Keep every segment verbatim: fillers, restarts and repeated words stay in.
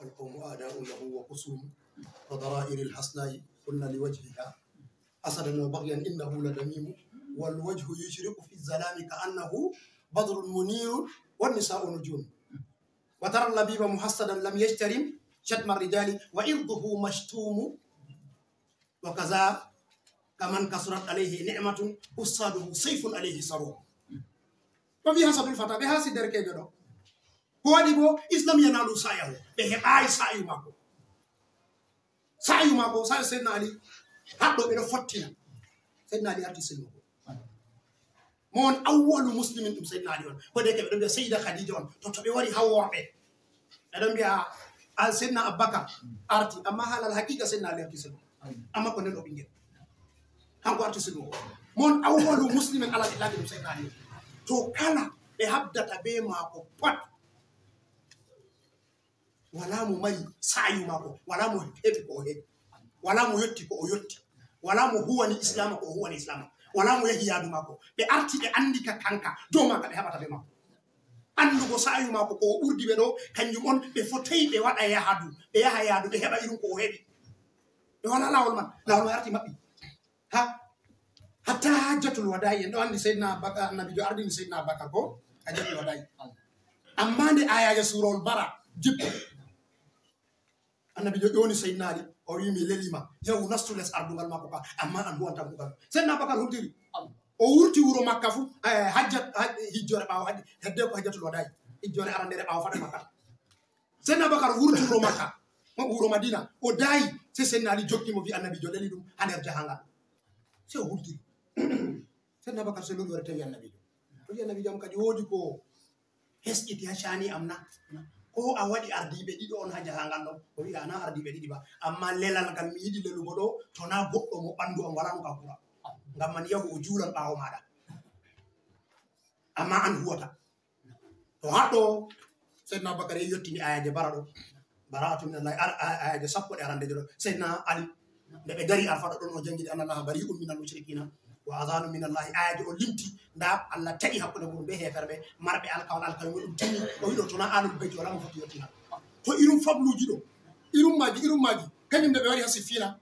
القوم أعداء له وخصوم، وضرائر الحسناء قلنا لوجهها حسدا وبغيا إنه لذميم، والوجه يشرق في الظلام كأنه بدر منير والنساء نجوم، وترى اللبيب محسدا لم يشترم شتم الرجال وعرضه مشتوم، وكذا كمن كثرت عليه نعمة حساده سيف عليه صاروخ. Ko wi hasadul fata, ɓe haasi derkeejo ɗo. Ko waɗi bo, Islam yanalu sa'yahu, ɓe heɓaay sa'yu maako. Sa'yu maako, sa'yu Seydina Ali, haɗɗo ɓe ɗo fottina. Seydina Ali arti silmugo. Mo on awwalu muslimin ɗum Seydina Ali on. Ko de ke ɓe ɗon mbiya Seyda Khadija on. To, to ɓe wari ha worɓe. Ɓe ɗon mbiya, ah, Seydina Abubakar arti, amma haala al haqiqa Seydina Ali arti silmugo. Amma ko nden o ɓingel. Kanko arti silmugo. Mo on awwalu muslimin ala itlaqi ɗum Seydina Ali. To kala ɓe habdata be maako pat. Wala mo mari sa'yu maako, wala mo heɓi ko o heɓi, wala mo yotti ko o yotti, wala mo huwani Islaama ko o huwani Islaama, wala mo yahi yaadu maako. Ɓe arti ɓe anndi ka kanka, dow maaka ɓe haɓata be maako. Anndugo sa'yu maako ko o ɓurdi ɓe ɗo, kanjum on ɓe fotay ɓe waɗa yahadu, ɓe yaha yaadu, ɓe heɓa irin ko o heɓi. Ɓe wala laawol man, laawol man arti maɓɓi. Ha, hatta hajjatul wada'i, en ɗo anndi Seydina Abubakar, Annabiijo ardini Seydina Abubakar ko hajjatul wada'i. Amma nde ayaaje suurawol Bara jippi, Annabiijo ƴooni Seydina Ali, o wi, "Mi leli ma, yahu nastu les ardungal maako ka, amma an huwantam kuugal." Seydina Abubakar hultiri. O wurti wuro Makka fu, eh, hajjat, haj-, hijjoore ɓaawo haj-, hedde ko hajjatul wada'i, hijjoore arandere ɓaawo fathu Makka. Seydina Abubakar wurti wuro Makka, ma wuro Madina, o daayi, sey Seydina Ali jokki mo, wi, "Annabiijo leli ɗum ha nder jahangal." Sey o hultiri. Seydina Abubakar sey lori wari tawi Annabiijo. O wi, "Annabiijo am kadi woodi ko hesɗiti ha sha'ani am na? Ko a waɗi ardiiɓe ɗiɗo on ha jahangal ɗon?" O wi, "A na ardiiɓe ɗiɗi ba, amma lelal ngal mi yiɗi lelugo ɗo, to na goɗɗo mo ɓandu am wala no ka kura. Ngam man yahu o juulan ɓaawo maaɗa. Amma an huwata." To haɗɗo, Seydina Abubakar yehi yottini ayaaje Bara ɗo. Bara'atu minallahi, ar-, a-, ayaaje sappo ɗe arandeje ɗo. Seydina Ali, nde ɓe dari Arfa ɗo ɗon o jangini, "Anna Allaha bari'un minal mushrikina wa adhanun minallahi." Ayaaje o limti, nda Allah ta'i hakkunde mum be heeferɓe, marɓe alkawal, alkawal mum ɗum tini. O wiɗo to na Ahlul Bayti wala mo foti yottina. To irum fabluji ɗo, irum maji, irum maji, kanyum nde ɓe wari ha Siffina.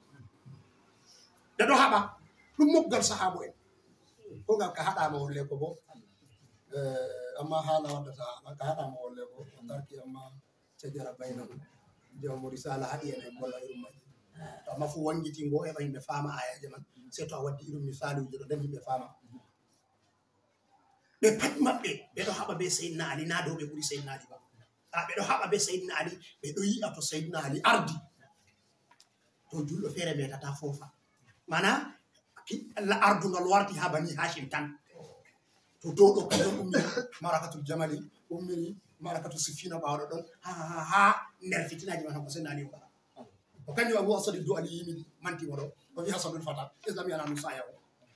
Ɓe ɗo haɓa, ɗum mokgal sahaabo en. Ko ngal ka haɗama wolle ko bo. Eh, amma haala waddata, ka haɗama wolle ko, o tarki amma shajara baynahum. Jawmo risala haɗi en en golla irum majji. To amma fu wangitingo heɓa yimɓe faama ayaje man. Sey to a waddi irum misaaluji ɗo nden yimɓe faama. Ɓe pat maɓɓe, ɓe ɗo haɓa be Seydina Ali, na dow ɓe ɓuri Seydina Ali ba. A, ɓe ɗo haɓa be Seydina Ali, ɓe ɗo yi'a to Seydina Ali ardi. To julɗo feere metata foofa. Mana, ki-, la ardungal warti ha Bani Hashim tan. To dow ɗo kanjum ummini Marakatul Jamali, ummini Marakatu Siffina ɓaawo ɗon, ha, ha, ha, ha nder fitinaji man hanko Seydina Ali o waɗa. O kanjum Abu Asadi Du'ali yimini manti mo ɗo. O wi hasadul fata, Islam yana num saya o.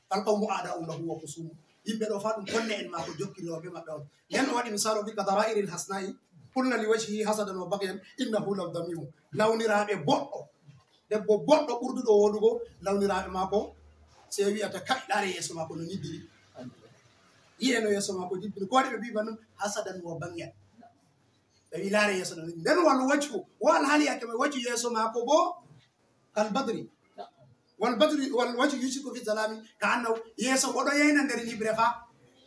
Al qawmu a'da'un lahu wa khusumu. Yimɓe ɗo fa ɗum konne en maako jokkirooɓe maɓɓe on. Nden o waɗi misaalu bi ka dara'iril hasna'i. Qulna li wajhihi hasadan wa baghyan innahu la dhamimu. Lawniraaɓe boɗɗo. Debbo boɗɗo ɓurduɗo wooɗugo lawniraaɓe maako. Sey wi'ata, "Kai, laare yeeso maako no nyiddiri. Yi'e no yeeso maako nyiddiri." Ko waɗi ɓe mbi'i bannin? Hasadan wa baghyan. Ɓe wi laare yeeso no nyiddiri. Nden wal wajhu. Wo alhaali yaake may wajhu yeeso maako bo kal badri. Wal badri, wal wajhu yushriqu fi zalami, ka annahu, yeeso o ɗo yayna nder nyiɓre fa.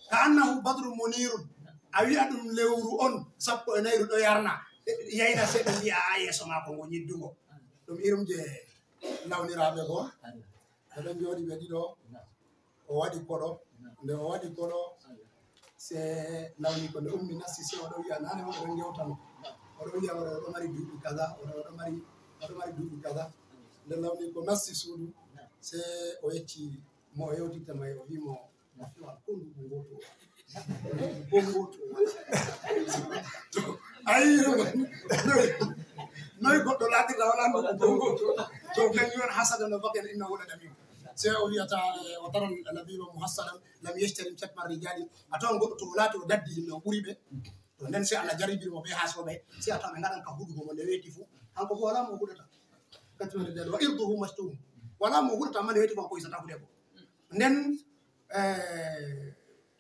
Ka annahu badru munirun. A wi'a ɗum lewru on, sappo e nayru ɗo yarna. Yayna sey ɗum wi'a, "A, yeeso maako ngo nyiddungo." Ɗum irum je lawniraaɓe go. Ɓe ɗon jooɗi ɓe ɗiɗo. O waɗi koɗo. Nde o waɗi koɗo, se lawni ko nde ummi nasti, se o ɗo wi'a, nane o ɗon ngewtano. O ɗo wi'a, o ɗo, o ɗo mari duuɓi kaza, o ɗo, o ɗo mari, o ɗo mari duuɓi kaza. Nde lawni ko nasti suudu, se o yecci mo o yewtitta may, o wi mo, "Mo fiwal ko nduɓu ngootu o waɗi. Ko ngootu o waɗi." To, ayi, noy goɗɗo laatirta wala nduɓu ko ngootu? To, kañum on hasada no baken inna wala damiu. Se o wiyata, eh, o taran labiba muhassadan, lam yashtarim shatma rijali. A tawan goɗɗo to o laati o daddi yimɓe, o ɓuri ɓe. To nden se Allah jarribiri mo ɓe haa soɓe, se a tawan ɓe ngaɗan ka huɗugo mo nde weeti fu. Hanko bo wala mo huɗata. Shatma rijali wa irduhu mastum. Wala mo huɗata amma nde weeti fu hanko hisata huɗe go. Nden, eh,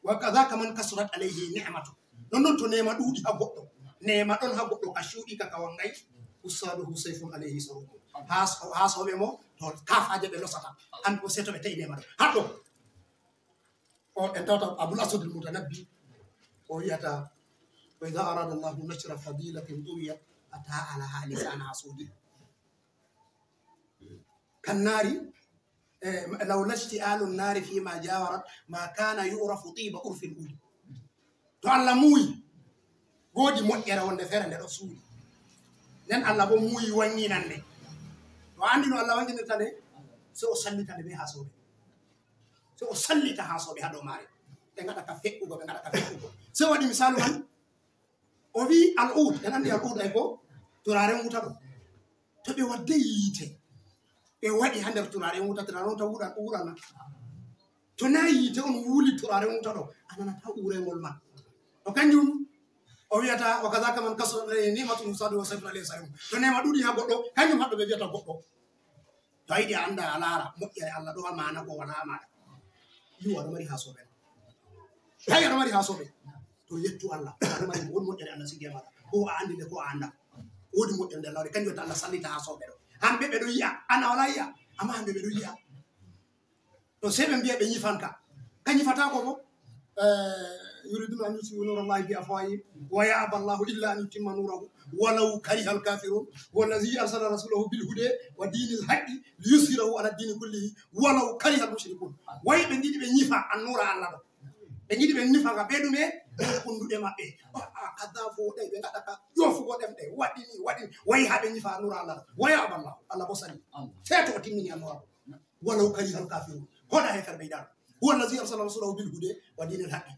wa kadhaka man kasurat alayhi ni'matu. Non non to neema ɗuuɗi ha goɗɗo. Neema ɗon ha goɗɗo ka cuuɗi ka, ka wangay. Ussaduhu sayfun alayhi sarubun. Haa so-, haa sooɓe mo, to kaafaaje ɓe losata. Kamɓe ko seeto ɓe tawi neema ɗo. Haɗɗo. O, en tawta Abul Aswadil Mutanabbi. O wiyata, "Wa idha arada Allahu nashra fadilatin tawiyat, ata alaha lisana hasudin." Kan nari, eh, law lashti'alu nari fi ma jawarat, ma kana yu'rafu tiba urfil uli. To Allah muuyi, woodi moƴƴere wonde feere nde ɗo suuɗi. Nden Allah bo muuyi wanginan nde. To a andi no Allah wanginirta nde, sey o sallita nde be haa sooɓe. Sey o sallita haa sooɓe haa dow maare. Ɓe ngaɗa ka feƴƴugo, ɓe ngaɗa ka feƴƴugo. Sey o waɗi misaalu man. O wi'i al'ud, en andi al'ud ay ko turaren wuta ɗo. To ɓe waddey yiite, ɓe waɗi haa nder turaren wuta, turaren wuta wuɗan, wuɗana. To na yiite on wuli turaren wuta ɗo, a nanata uurengol man. To kanjum o wiyata, "Wa kadhaka man kasurat alayhi ni'matun usadu wa sayfun alayhi sarim." To neema ɗuɗi haa goɗɗo, kanjum haɗɗo ɓe wiyata goɗɗo. To a yiɗi a anda a laara moƴƴere Allah ɗo haa maana ko wala haa maɗa. Yiwu aɗo mari haa sooɓe. Tawi aɗo mari haa sooɓe. To yettu Allah. Aɗo mari won moƴƴere Allah sigi e maɗa. Ko a andi nde ko a anda. Woodi moƴƴere nde Allah waɗi. Kanjum wata Allah sallita haa sooɓe ɗo. Hamɓe ɓe ɗo yi'a. An a wala yi'a. Amma hamɓe ɓe ɗo yi'a. To sey ɓe mbiya ɓe nyifan ka. Ka nyifataako bo. Eh, yuriduna an yutfi'u nurallahi bi afwahihim wa ya'ba Allahu illa an yutimma nurahu walaw karihal kafirun. Wallazi arsala rasulahu bil huda wa dinil haqqi liyuzhirahu ala dini kullihi walaw karihal mushrikun. Way ɓe ngiɗi ɓe nyifa annura Allah ɗo. Ɓe ngiɗi ɓe nyifa nga ɓe ɗume? Ɓe kunduɗe maɓɓe. Ah, ah, kaza fo ɗe ɓe ngaɗa ka yofugo ɗemɗe. Waɗi ni, waɗi ni. Way haa ɓe nyifa annura Allah ɗo. Wa ya'ba Allah. Allah bo sali. Sey to o timmini annura ɗo. Walaw karihal kafirun. Ko da hefer ɓe yiɗano. Huwa allazi arsala rasulahu bil huda wa dinil haqqi.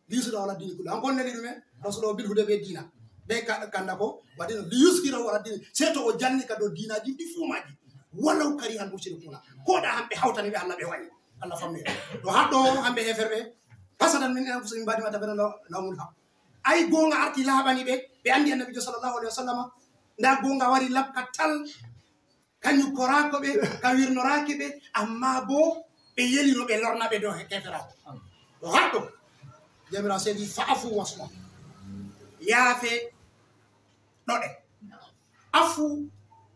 Liyuzhirahu ala dini kulli. An kon neli ɗume? Rasulahu bil huda be dina. Be ka-, kanda ko? Wa dina. Liyuzhirahu ala dini. Sey to o janni ka dow dinaji ɗi fuu maji. Walaw karihal mushrikuna. Ko da hamɓe hawtani ɓe Allah ɓe wayi. Allah fammi. To haɗɗo hamɓe heferɓe. Hasadan min anfusihim ba'da ma tabayyana lahumul haqq. Ay gonga arti laɓani ɓe. Ɓe andi Annabijo sallallahu alaihi wasallam. Nda gonga wari laɓka tal. Kanjum koraako ɓe, ka wirnoraaki ɓe, amma bo ɓe yelino ɓe lorna ɓe dow keferaaku. To haɗɗo, Jawmiraawo sey wi'i, "Fa'fu wasfah." Yaafe, ɗoɗe. Afu,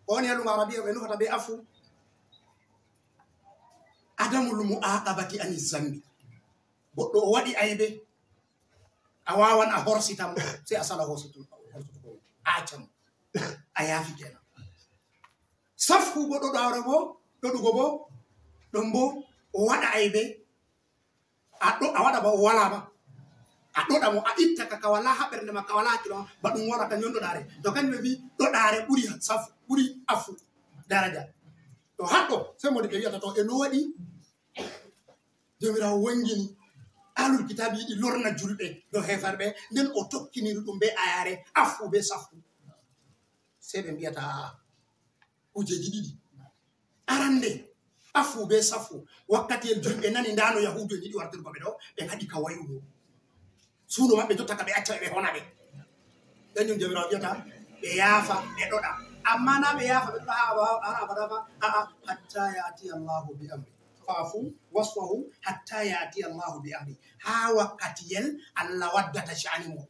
ko woni e luŋa Arabiya ɓe nufata be afu? Adamul mu'aqabati ani zambi. Goɗɗo o waɗi aybe, a wawan a horsita mo, sey a sala horsitugo, a acca mo. A yaafi kenan. Safhu bo ɗoɗaare bo, ɗoɗugo bo, ɗon bo, o waɗa aybe, a ɗo, a waɗa ba o wala ba. A ɗoɗa mo, a itta ka, ka wala ha ɓernde ma, ka wala hakkilo ma, ba ɗum wala ka nyon ɗoɗaare. To kanjum ɓe mbi ɗoɗaare ɓuri safhu, ɓuri afu daraja. To haɗɗo, sey mo ɓe wi'ata to e no waɗi Jawmiraawo wangini ahlul kitaabi yiɗi lorna julɓe dow heeferɓe, nden o tokkiniri ɗum be ayaare afu be safu. Sey ɓe mbiyata kujeeji ɗiɗi. Arande, afu be safu. Wakkatiyel julɓe nani ndaa no Yahuudu en yiɗi wartirgo ɓe ɗo, ɓe ngaɗi ka wayrugo. Suuno maɓɓe jotta ka ɓe acca ɓe, ɓe hona ɓe. Kanjum Jawmiraawo wiyata ɓe yaafa, ɓe ɗoɗa. Amma na ɓe yaafa, ɓe ɗoɗa haa aba-, har abada ba. A'a, hatta ya'ti Allahu bi amri. Fa'fu wasfahu hatta ya'ti Allahu bi amri. Haa wakkatiyel Allah waddata sha'ani mo.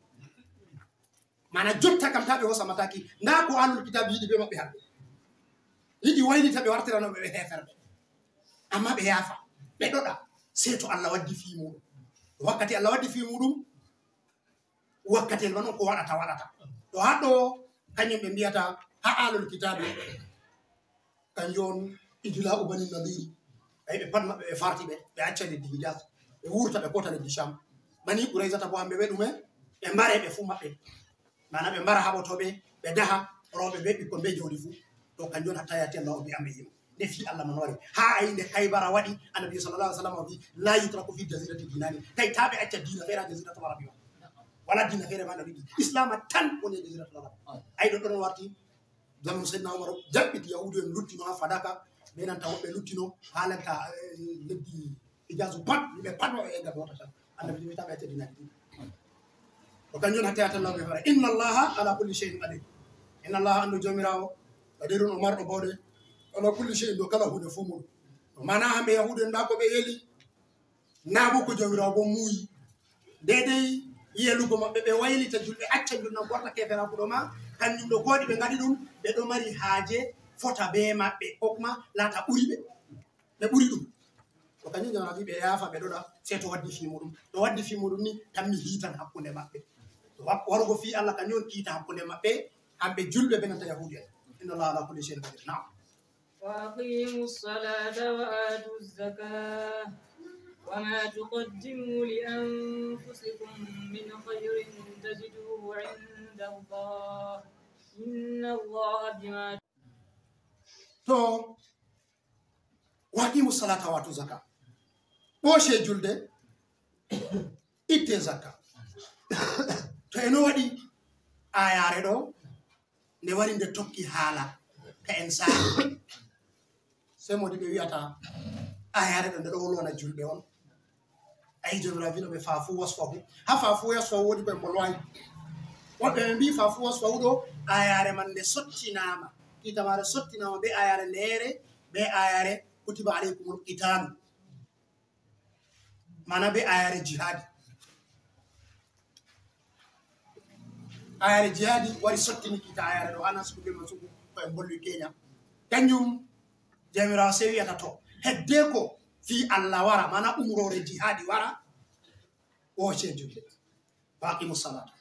Mana jotta kam ta ɓe hosa mataki. Ndaa ko ahlul kitaabi yiɗi be maɓɓe hande. Yiɗi waylita ɓe wartirano ɓe, ɓe heeferɓe. Amma ɓe yaafa, ɓe ɗoɗa. Sey to Allah waddi fii muɗum. Wakkati Allah waddi fii muɗum, wakkati el man on ko waɗata, waɗata. To haɗɗo, kanjum ɓe mbiyata haa ahlul kitaabi, kanjum on ijla'u Bani Nadiri. Ayi, ɓe pat maɓɓe ɓe farti ɓe, ɓe acca leddi Hijaz. Ɓe wurta ɓe kota leddi Sham. Bani Qurayzata bo hamɓe ɓe ɗume? Ɓe mbare ɓe fuu maɓɓe. Mana ɓe mbara haɓotooɓe, ɓe daha, rewɓe be ɓikkon be jawdi fuu. To kanjum on hatta ya'ti Allahu bi amrihim. Nde fii Allah man wari. Haa ayi nde Kaybara waɗi, Annabi sallallahu alaihi wasallam o wi, "La yutraku fi jazirati dinani." Kay ta ɓe acca diina feere ha Jaziratul Arabi. Wala diina feere ma no ɗiɗi. Islam tan woni e Jaziratul Arabi. Ayi ɗo ɗon warti. Zamanu Seydina Umar jaɓɓiti Yahuudu en luttino ha Fadaka, be nanta woɓɓe luttino ha lanta, eh, leddi Hijazu pat, yimɓe pat maɓɓe e nder wota tan. Annabi wita ɓe acca diina ɗiɗi. O kanjum on hatta ya'ti Allahu bi amrih. Inna Allaha ala kulli shay'in qadir. Inna Allaha, andu Jawmiraawo, qadirun, o marɗo bawɗe, ala kulli shay'in, dow kala huunde fuu muɗum. Mana hamɓe Yahuudu en ndaa ko ɓe yeli, naa bo ko Jawmiraawo bo muuyi. Deydey Yelugo maɓɓe, ɓe waylita julɓe, acca julnan, ɓorta keferaaku ɗo ma, kanjum ɗo ko waɗi ɓe ngaɗi ɗum, ɓe ɗo mari haaje fota be maɓɓe, ko kuma laata ɓuri ɓe, ɓe ɓuri ɗum. To kanjum Jawmiraawo ɓe yaafa, ɓe ɗoɗa, sey to waddi fii muuɗum. To waddi fii muuɗum ni, tan mi hiitan hakkunde maɓɓe. To wa-, warugo fii Allah kanjum on kiita hakkunde maɓɓe, hamɓe julɓe be nanta Yahuudu'en. Inna Allaha ala kulli shay'in qadir. Na'am. وأقيموا الصلاة وآتوا الزكاة وما تقدموا لأنفسكم من خير تجدوه عند الله إن الله بما To, wa aqimu salata wa atu zaka. Ɓoocee julde, ittee zakka. To en o waɗi aayaare ɗo, nde wari nde tokki haala ka en saare. Sey moodi ɓe wi'ata aayaare ɗo nde ɗo wolwana julɓe on. Ayi, Jawmiraawo wi'no ɓe faafu wasfahu. Ha faafu wasfahu woodi ko en mbolwaay. Woɓɓe ɓe mbi'i faafu wasfahu ɗo, aayaare man nde sottinaama. Kiita maare sottinaama be aayaare ndeere, be aayaare kutiba alaykumul qitaalu. Mana be aayaare jihaadi. Aayaare jihaadi wari sottini kiita aayaare ɗo, hana suku be man suku ko en mbolwi Kenya. Kanjum Jawmiraawo sey wi'ata to, heddeeko fii Allah wara, mana umroore jihaadi wara, ɓoocee julde. Wa aqimu salata.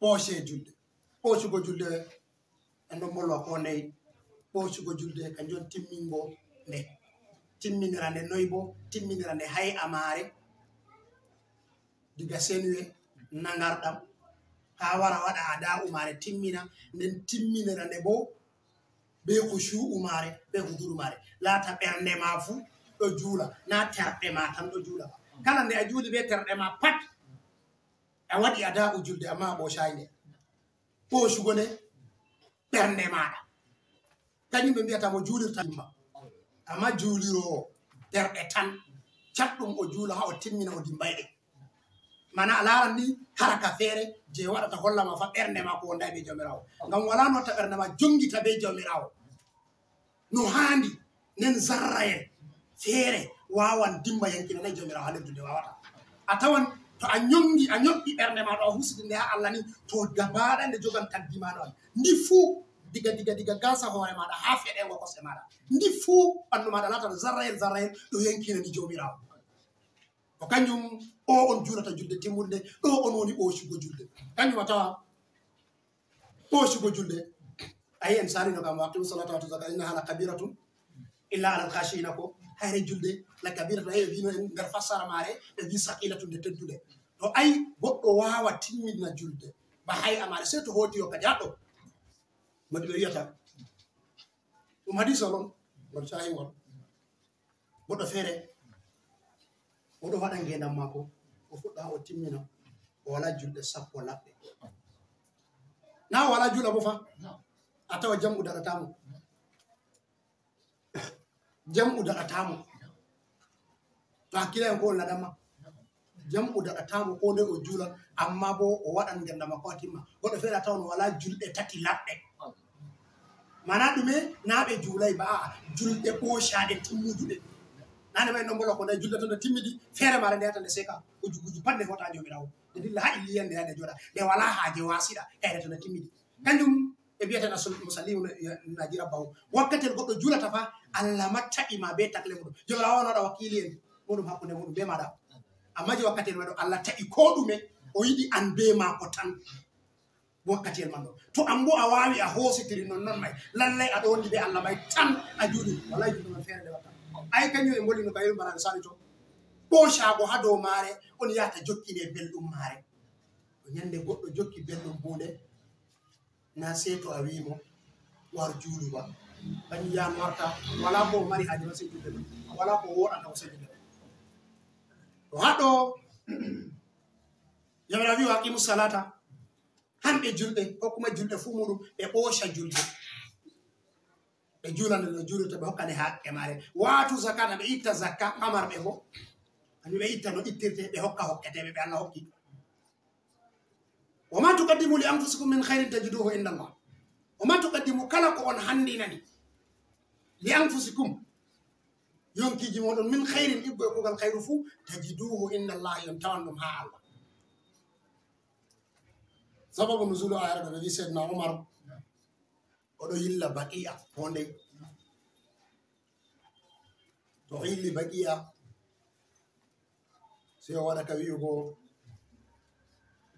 Ɓoocee julde. Ɓoocugo julde, en ɗon mbolwa ko ndey. Ɓoocugo julde, kanjum on timmingo nde. Timminira nde noy bo? Timminira nde hay'a maare. Diga senuwe, nangarɗam, haa wara waɗa ada'u maare, timmina. Nden timminira nde bo be khushu'u maare, be hududu maare. Laata ɓernde ma fu ɗo juula, na terɗe ma tan ɗo juula ba. Kala nde a juuli be terɗe ma pat, a waɗi ada'u julde, amma a ɓoocaay nde. Ɓoocugo nde, ɓernde maaɗa. Kanjum ɓe mbiyata mo juulirta dimba. Amma juuliroowo terɗe tan, caɗɗum o juula haa o timmina, o dimbay ɗe. Mana a laaran ni haraka feere je waɗata holla ma fa ɓernde ma ko wonday be Jawmiraawo. Ngam wala no watta ɓernde ma jongita be Jawmiraawo no haandi, nden zarrayel feere wawan dimba yankinanay Jawmiraawo haa nder julde, wawata. A tawan to a nyongi, a nyoɓɓi ɓernde ma ɗo, a husiti nde haa Allah ni, to gabaaɗaya nde jogan tagdi ma ɗo. Ndi fuu, diga, diga, diga gaasa hoore maaɗa haa feɗeengo kosɗe maaɗa. Ndi fuu ɓandu maaɗa laatan zarrayel, zarrayel ɗo yankinani Jawmiraawo. Ko kanjum o on juulata julde timmunde, ɗo on woni ɓoocugo julde. Kanjum a tawa ɓoocugo julde. Ayi, en sarino kam, wa aqimu salata wa atu zaka, innaha la kabiratun illa alal khashiina ko. Hayre julde la kabiratun, ayi, ɓe wino en nder fassara maare, ɓe wi saqilatun, nde teddunde. To ayi, goɗɗo waawa timmina julde, ba hay'a maare, sey to hooti yo kadi haɗɗo. Modi ɓe wiyata. Ɗum hadiis on, ngol sahihun. Goɗɗo feere, o ɗo waɗa ngeendam maako, o fuɗɗa o timmina, o walaa julɗe sappo laɓɗe. Na o walaa juula bo fa, a tawa jam'u daɗataa mo. Jam'u daɗataa mo. To hakkilanke on laɗan ma. Jam'u daɗataa mo, ko ndey o juulan, amma bo o waɗan ngeendam maako haa timma. Goɗɗo feere a tawan o walaa julɗe tati laɓɗe. Mana ɗume? Na ɓe juulay ba, a'a, julɗe ɓoocaaɗe timmuduɗe. Nane ma en ɗon mbolwa ko ndey julɗe to nde timmidi, feere maare nde yahata nde seeka, uju, uju pat nde hoota Jawmiraawo. Nde dilla haa Illiya nde yaha nde jooɗa. Nde walaa haaje waasiɗa, feere to nde timmidi. Kanjum ɓe mbiyata na sul-, musallimu na, na jira bawo. Wakkati goɗɗo juulata fa, Allah ma ta'i ma be takle muɗum. Jawmiraawo on waɗa wakiili en muɗum hakkunde muɗum be maaɗa. Amma je wakkati ma ɗo Allah ta'i ko ɗume, o yiɗi an be maako tan. Wakkati man ɗo. To an bo a waawi a hoositiri non, non may. Lallay a ɗo wondi be Allah may tan a juuli. Wallahi julde man feere nde watta. Ay kanjum e mbolino ka irin bana misali to. Ɓoocaago haa dow maare, on yahata jokkine belɗum maare. Nyande goɗɗo jokki belɗum huunde, na sey to a wi'i mo, "War juulu ba." Bani yam warta, wala ko o mari haaje ma sey julde ma. Wala ko wooɗata o sey julde ma. To haɗo, Jawmiraawo wi'i, "Wa aqimu salata." Hamɓe julɓe, ko kuma julɓe fuu muɗum, ɓe ɓooca julde. Ɓe juulane no juulirta, ɓe hokkane haqqe maare. Wa atu zakata, ɓe itta zakka, amar ɓe bo. Ani ɓe itta no ittirte, ɓe hokka hokketeeɓe, ɓe Allah hokki. "Wa ma tuqaddimu li anfusikum min khairin tajiduhu inda Allah." "Wa ma tuqaddimu," kala ko on handinani, "li anfusikum," yonkiji moɗon, "min khairin," iggo e kuugal khairu fuu, "tajiduhu inda Allah," on tawan ɗum haa Allah. Sababu nuzulu ayara ɗo ɓe wi Seydina Umar oɗo yilla Baqiya ko ndey. To o yilli Baqiya, sey o waɗa ka wi'ugo,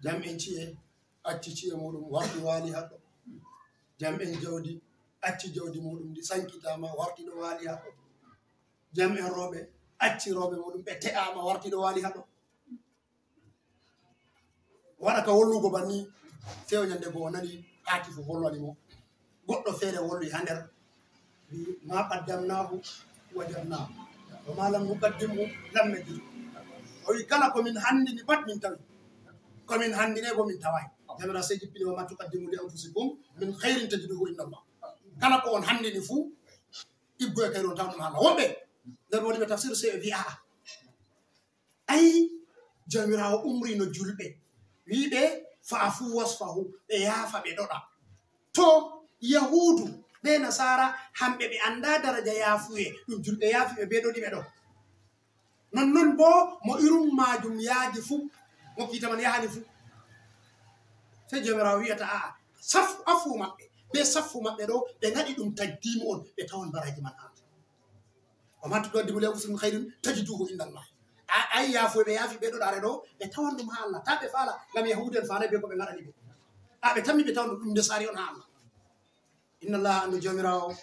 jam'en ci'e acci ci'e muɗum warti waali haɗɗo. Jam'en jawdi acci jawdi muɗum ndi sankitama warti ɗo waali haɗɗo. Jam'en rooɓe acci rooɓe muɗum ɓe te'ama warti ɗo waali haɗɗo. Waɗa ka wollugo banni, sey o nyande go o nani haatifu volwani mo. Goɗɗo feere wolwi ha nder, wi, "Ma qaddamnahu wajadnahu, wa ma lam nuqaddimhu lam najid." O wi, "Kala ko min handini pat min tawi. Ko min handine bo min tawai." Jamira sey jippini, "Wa ma tuqaddimu li anfusikum min khairin tajiduhu inda Allah." Kala ko on handini fu, iggo e kayru on tawɗum Allah. Woɓɓe nder woni ɓe tafsir sey ɓe wi, "A'a." Ay, Jawmiraawo umrino julɓe, wi'i ɓe, "Fa'fu wasfahu," ɓe yaafa, ɓe ɗoɗa. To Yahuudu be Nasaara, hamɓe ɓe anndaa daraja yaafuye, ɗum julɓe yaafi ɓe be ɗoɗi ɓe ɗo. Nonnon boo mo irum maajum yaaji fuu, mo kiita man yahani fuu. Sey Jawmiraawo wi'ata, "A'a, saf-, afu maɓɓe, be saffu maɓɓe ɗo, ɓe ngaɗi ɗum tagdiimu on, ɓe tawan baraaji man an." "Wa ma tuqaddimu li anfusikum min khairin tajiduhu inda Allah." A, ay, yaafuye ɓe yaafi ɓe ɗoɗaare ɗo, ɓe tawan ɗum ha Allah. Ta ɓe faala, ngam Yahuudu en faanay be ko ɓe ngaɗani ɓe. A, ɓe tammi ɓe tawan ɗum, ɗum nde saari on ha Allah. Inna Allah, andu Jawmiraawo,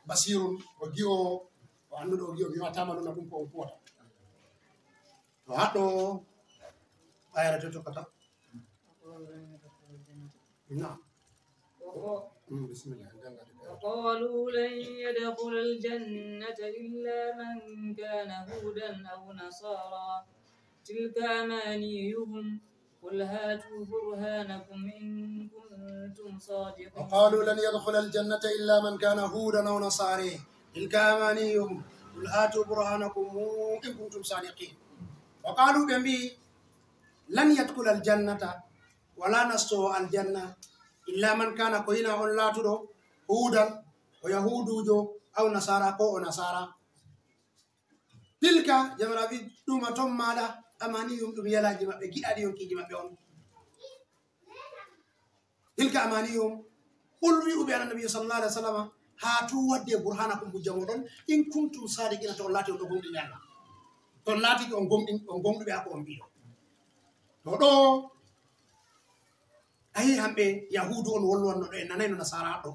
basirun, o gi'oowo, o annduɗo, o gi'o bima ta'maluna, ɗum ko on kuwata. To haɗɗo ayara to tokkata. Na'am. وق-، Mm, bismillah. وقالوا لن يدخل الجنة إلا من كان هودا أو نصارى، تلك أمانيهم، قل هاتوا برهانكم إن كنتم صادقين. وقالوا لن يدخل الجنة إلا من كان هودا أو نصارى، تلك أمانيهم، قل هاتوا برهانكم إن كنتم صادقين. وقالوا، ɓe mbi'i, "Lan yadkhula aljannata," walaa nastoowo aljanna, "illa man kana," ko hinaa on laatuɗo, "huudan," o yahuuduujo, "aw nasaara," koo o nasaara. "Tilka," Jawmiraawo wi'i, "ɗum a ton maaɗa, amaniyum," ɗum yelaaji maɓɓe, giɗaaɗi yonkiiji maɓɓe on. "Tilka amaniyum." Qul, wi'u ɓe, an Annabi sallallahu alaihi wasallam, "Hatu," wadde, "burhanakum," hujja mooɗon, "in kuntum sadiqina," to on laati on ɗo gomɗini Allah. To on laatike on gomɗin-, on gomɗuɓe haa ko on mbi'i ɗo. To ɗo, ayi, hamɓe Yahuudu on wolwanno ɗo, en nanayno Nasaara ɗo.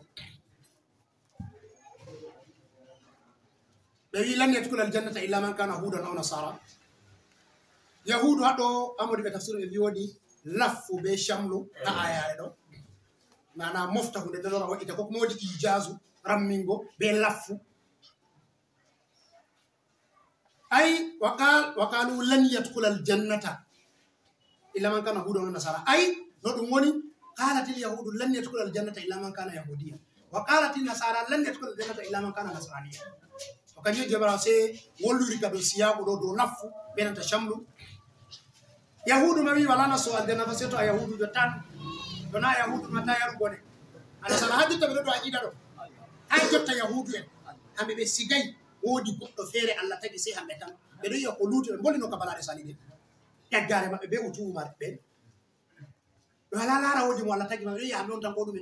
Ɓe wi, "Lan yadkhula aljannata illa man kana hudan aw nasara." Yahuudu haɗo, amodi ɓe tafsiru ɓe wi woodi laffu be shamlu ha ayare ɗo. Maana mofta hunde, nden lora wa'ita, ko kuma woodi ijazu, rammingo be laffu. Ay, wa qal-, wa qalu lan yadkhula aljannata illa man kana hudan aw nasara. Ay, no ɗum woni, qalatil yahudu lan yadkhula aljannata illa man kana yahudiyan. Wa qalatin nasara lan yadkhula aljannata illa man kana nasraniyan. To kanjum Jabra sey wolliri ka dow siyaqu ɗo, dow laffu, ɓe nanta shamlu. Yahudu ma wi wala nasto aljanna fa sey to a yahudujo tan. To na yahudu ma ta yaru bone. Alasala ha jotta ɓe ɗo dow aqida ɗo. Ha jotta yahudu en. Hamɓe ɓe sigay woodi goɗɗo feere Allah tagi sey hamɓe tan. Ɓe ɗo yi'a ko luuti, ɓe mbolino ka balaɗe sali ɗe. Ƴaggaare maɓɓe be utubu maɓɓe. Ɓe wala laara woodi mo Allah tagi maɓɓe. Ɓe ɗo yi'a hamɓe on tan ko ɗume.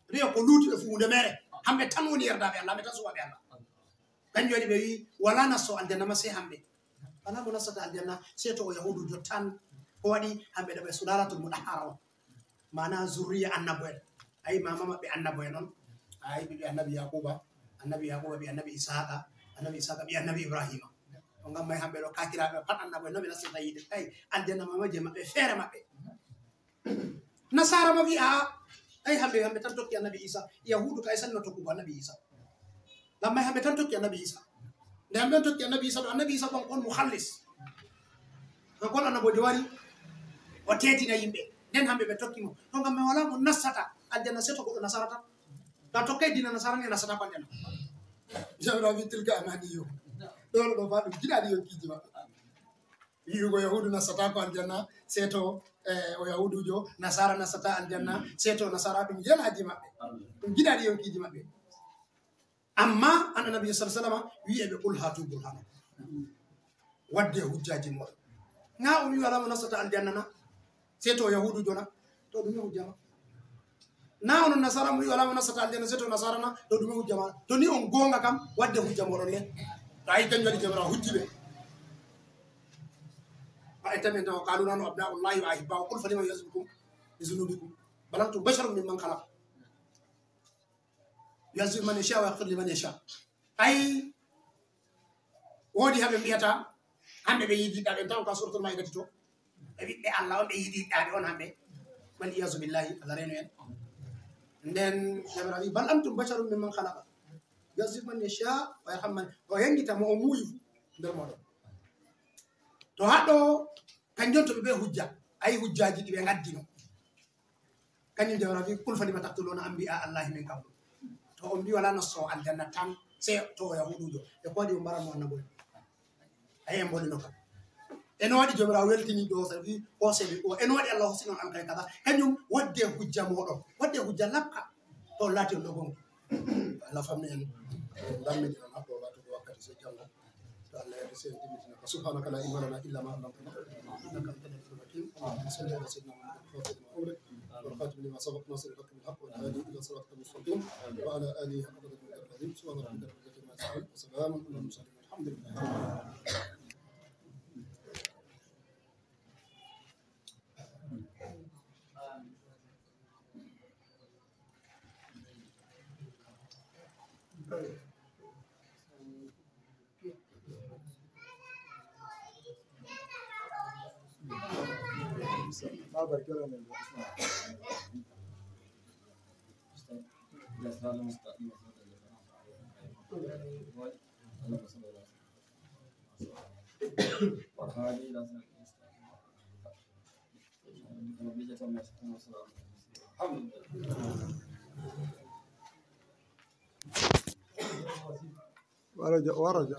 Ɓe ɗo yi'a ko luuti ɓe fu hunde mere. Hamɓe tan woni yerdaaɓe Allah, hamɓe tan suɓaɓe Allah. Kanjum waɗi ɓe wi wala nasto aljanna ma sey hamɓe. Wala mo nastata aljanna sey to o yahudujo tan. Ko waɗi hamɓe ɗo ɓe sulalatul mudahhara on. Maana zurriya annabo en. Ayi, mama maɓɓe annabo en on. Ayi, ɓiɓɓe annabi Yaquba, annabi Yaquba ɓi annabi Ishaqa, annabi Ishaqa ɓi annabi Ibrahima. To ngam may hamɓe ɗo kakiraaɓe pat annabo en, no ɓe nastirta yiide? Ayi, aljanna mama je maɓɓe, feere maɓɓe. Nasara ma wi a'a, ayi, hamɓe, hamɓe tan tokki annabi Isa. Yahudu ka Isa no tokkugo annabi Isa. Ngam may hamɓe tan tokki annabi Isa. Nde hamɓe on tokki annabi Isa ɗo, annabi Isa kon kon mukhallis. Kanko on annaboojo wari, o teetina yimɓe. Nden hamɓe ɓe tokki mo. To ngam may wala mo nastata aljanna sey to goɗɗo nasara tan. To a tokkay diina nasara ni a nastata ko aljanna. Jawra wi tilka amaniyu. Ɗo ɗo fa ɗum giɗaaɗi yonkiiji maɓɓe. Wi'ugo yahudu nastata ko aljanna sey to, eh, o yahudujo, nasara nastata aljanna sey to nasara, ɗum yelaaji maɓɓe. Ɗum giɗaaɗi yonkiiji maɓɓe. Amma an annabi sallallahu alaihi wasallam wi'e ɓe, "Qul hatu burhanakum." Wadde hujjaaji mon. Na o wi'i wala mo nastata aljanna na? Sey to yahudujo na? To ɗum e hujja ma. Na onon nasara mo wi wala mo nasata aljanna, se to nasara na, to ɗum e hujja ma. To ni on goonga kam, wadde hujja moɗon le. To ay kanjum waɗi Jawmiraawo hujji ɓe. Wa ittamin taw qalu nahnu abna'ullahi wa ahibba'u, qul falima yu'azzibukum bi dhunubikum. Bal antum basharun mimman khalaq. Yu'azzibu man yasha wa yaghfiru liman yasha. Ay, woodi haɓe mbiyata, hamɓe ɓe yiɗi ɗaɓe taw ka suratul maidati to. Ɓe ɓiɓɓe Allah on, ɓe yiɗi ɗaɓe on hamɓe. Wal iyazu billahi, Allah reno en. Nden Jawmiraawo wi, "Bal antum basharun mimman khalaqa. Yu'azzibu man yasha wa yarhamu man." O yangita mo o muuyi fu nder moɗon. To haɗo, kanjum to ɓe be hujja. Ay hujjaji ɗi ɓe ngaddino. Kanjum Jawmiraawo wi, "Qul falima taqtuluna anbiya Allahi min qablu." To on mbi wala nasto aljanna tan, se to o yahudujo. E ko waɗi on mbaran mo annabo'en? Ay, en mbolino kam. E no waɗi Jawmiraawo weltini ɗo, sa wi, o se wi, o, e no waɗi Allah hosino on alkali kaza? Kanjum wadde hujja moɗon. Wadde hujja lakka. To on laati on ɗo gonki. Allah fammi en. Dammi ɗi on haɓɓo wato wakkati se jango. To Allah yardi se en timmitinaka. سبحانك لا علم لنا إلا ما علمتنا إنك أنت العليم الحكيم. اللهم صل على سيدنا محمد الفاتح لما أغلق والخاتم لما سبق ناصر الحق بالحق والهادي إلى صراطك المستقيم وعلى آله حق قدره ومقداره العظيم. سبحان ربك رب العزة عما يصفون وسلام على المرسلين والحمد لله. Waraja, waraja.